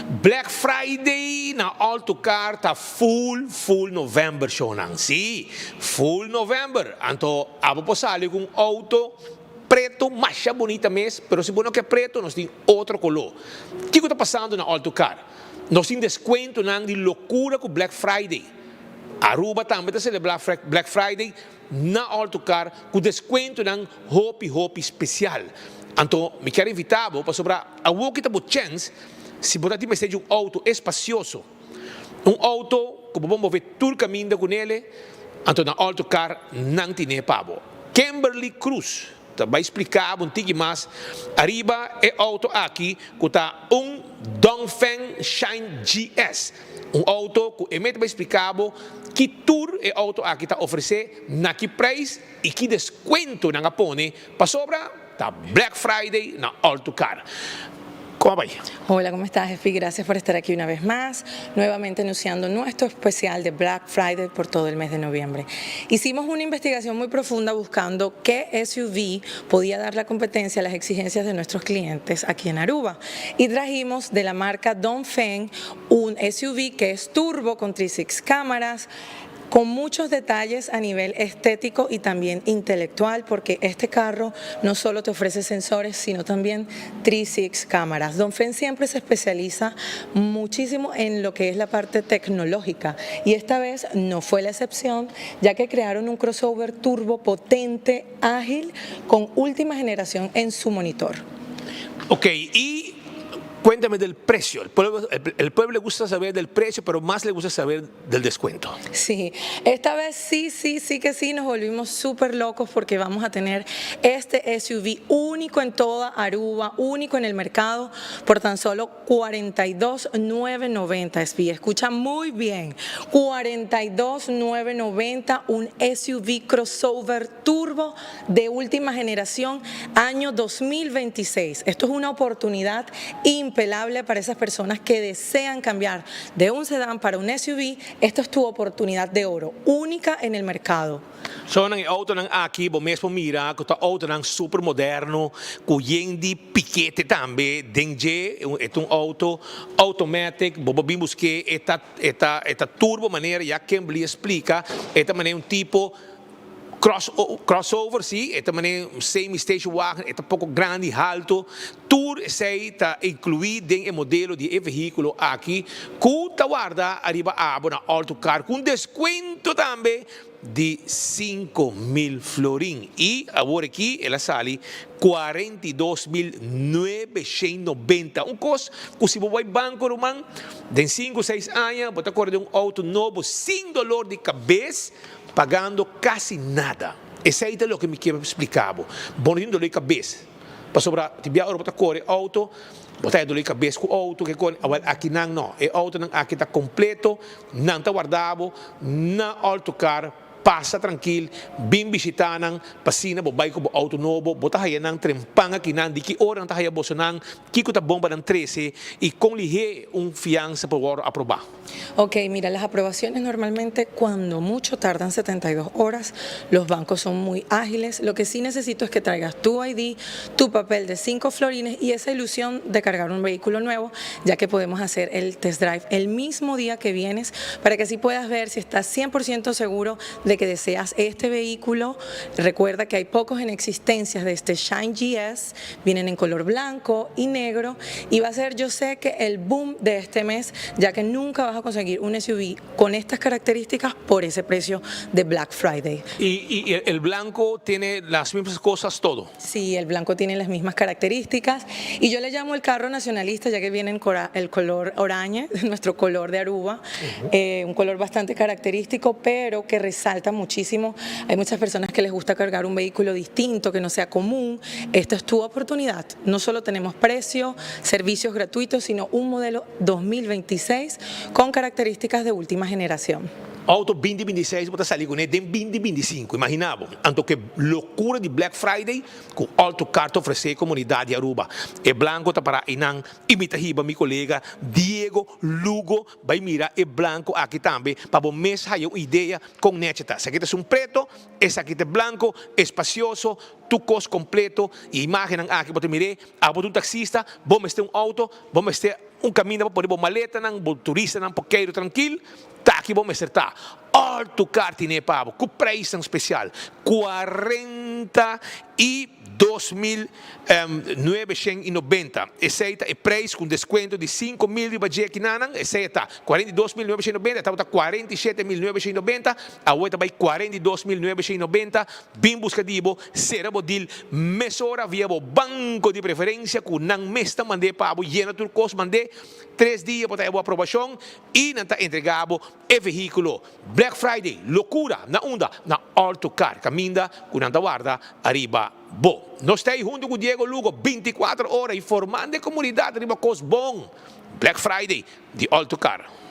Black Friday na All To Car ta full full November shownan. Si, full November. Anto abo por sali ku un auto preto masha bunita mes, pero si bo no ke preto nos tin otro koló. Kiko ta pasando na All To Car? Nos tin deskuentonan di lokura ku Black Friday. Aruba tambe ta selebrá Black Friday na All To Car ku deskuentonan hopi hopi spesial. Anto mi kier invitá bo pasobra awor ki ta bo chèns si bo ta tin mester di un outo espasioso, un outo ku bo por move tur kaminda ku nele, anto na All To Car nan tine pa bo. Kimberly Cruz ta bai spliká bo un tiki mas ariba e outo aki ku ta un Dongfeng Shine GS, un outo ku e mete bai spliká bo ki tur e outo aki ta ofresé, na ki preis i ki deskuento nan a pone pasobra ta Black Friday na All To Car. Kon a bai? Hola, ¿cómo estás, Efi? Gracias por estar aquí una vez más, nuevamente anunciando nuestro especial de Black Friday por todo el mes de noviembre. Hicimos una investigación muy profunda buscando qué SUV podía dar la competencia a las exigencias de nuestros clientes aquí en Aruba. Y trajimos de la marca Dongfeng un SUV que es turbo con 36 cámaras, con muchos detalles a nivel estético y también intelectual, porque este carro no solo te ofrece sensores, sino también 36 cámaras. Dongfeng siempre se especializa muchísimo en lo que es la parte tecnológica y esta vez no fue la excepción, ya que crearon un crossover turbo potente, ágil, con última generación en su monitor. Ok, y cuéntame del precio. El pueblo le gusta saber del precio, pero más le gusta saber del descuento. Sí, esta vez sí, sí, sí que sí, nos volvimos súper locos porque vamos a tener este SUV único en toda Aruba, único en el mercado, por tan solo 42,990 SB. Escucha muy bien, 42,990, un SUV crossover turbo de última generación, año 2026. Esto es una oportunidad impelable para esas personas que desean cambiar de un sedán para un SUV. Esta es tu oportunidad de oro, única en el mercado. So nan auto nan aki, bo mes mira, ku ta auto nan super moderno, ku yen di pikete tambe, den dje, e un auto automatic, bo bin busk'é, e ta turbo manera, ya Kimberly splika, e ta manera un tipo crossover, si, e ta manera un semi station wagon, e ta poko grandi, haltu, tur esei ta inkluí den e modelo di e vehíkulo aki, ku ta warda ariba abo na All To Car, ku deskuento tambe di 5 mil florin. I awor aki el a sali 42.990. Un kos, ku si bo bai banko, ruman, den 5, 6 aña, bo ta kore un outo nobo sin doló di kabes, pagando kasi nada. Esei ta loke mi ke splika. Bo no tin doló di kabes. Pasobra, tibia ora bo ta kore outo, bo ta doló di kabes ku outo, ku kore, awel aki nan no. E outo nan aki ta kompleto, nan ta warda bo na All To Car, pasa trankil, bin bishitá nan, p'asina bo bai ku bo outo nobo, bo ta haya nan trempan aki nan, di ki ora nan ta haya boso nan, kiko ta bon pa nan trese, i kon lihé un fiansa por aprobá. Ok, mira, las aprobaciones normalmente cuando mucho tardan 72 horas. Los bancos son muy ágiles. Lo que sí necesito es que traigas tu ID, tu papel de 5 florines y esa ilusión de cargar un vehículo nuevo, ya que podemos hacer el test drive el mismo día que vienes para que así puedas ver si estás 100% seguro de que deseas este vehículo. Recuerda que hay pocos en existencia de este Shine GS, vienen en color blanco y negro y va a ser, yo sé que el boom de este mes, ya que nunca vas a conseguir un SUV con estas características por ese precio de Black Friday. Y el blanco tiene las mismas cosas todo. Sí, el blanco tiene las mismas características y yo le llamo el carro nacionalista ya que viene en el color oranje, nuestro color de Aruba, un color bastante característico pero que resalta muchísimo. Hay muchas personas que les gusta cargar un vehículo distinto, que no sea común. Esta es tu oportunidad. No solo tenemos precio, servicios gratuitos, sino un modelo 2026 con características de última generación. Auto 2026, bo ta sali kuné den 2025, imaginá bo. Anto ki lokura di Black Friday ku All To Car ta ofresé komunidat di Aruba. E blanko ta para einan i mi ta hiba mi kolega Diego Lugo bai mira e blanko aki tambe pa bo mes haya un idea kon nechi ta. Esaki ta un preto, esaki ta blanko, espasioso, tur kos kompleto i imágennan aki bo ta mir'é, abo ta un taksista, bo mester un outo, bo mester. Un kaminda pa pone bo maletanan, bo turistanan por keiru trankil, ta aki bo mester ta. All to Car tine pa bo ku preisnan spesial, 42,990. Esei ta e preis ku un deskuento di 5000 riba dje kinanan, esei ta 42,990, e tabata 47,990, awe ta bai 42,990. Bin buska di bo, sera bo deal mesora via bo banko di preferensia ku nan mes ta mand'é pa bo, yena tur kos, mand'é tres dia bo ta haña bo aprobashon i nan ta entregá bo e vehíkulo. Black Friday, lokura! Na unda? Na All To Car, kaminda ku nan ta warda ariba bo. Nos ta ei huntu ku Diego Lugo 24 ora informando e komunidat riba kos bon. Black Friday di All To Car.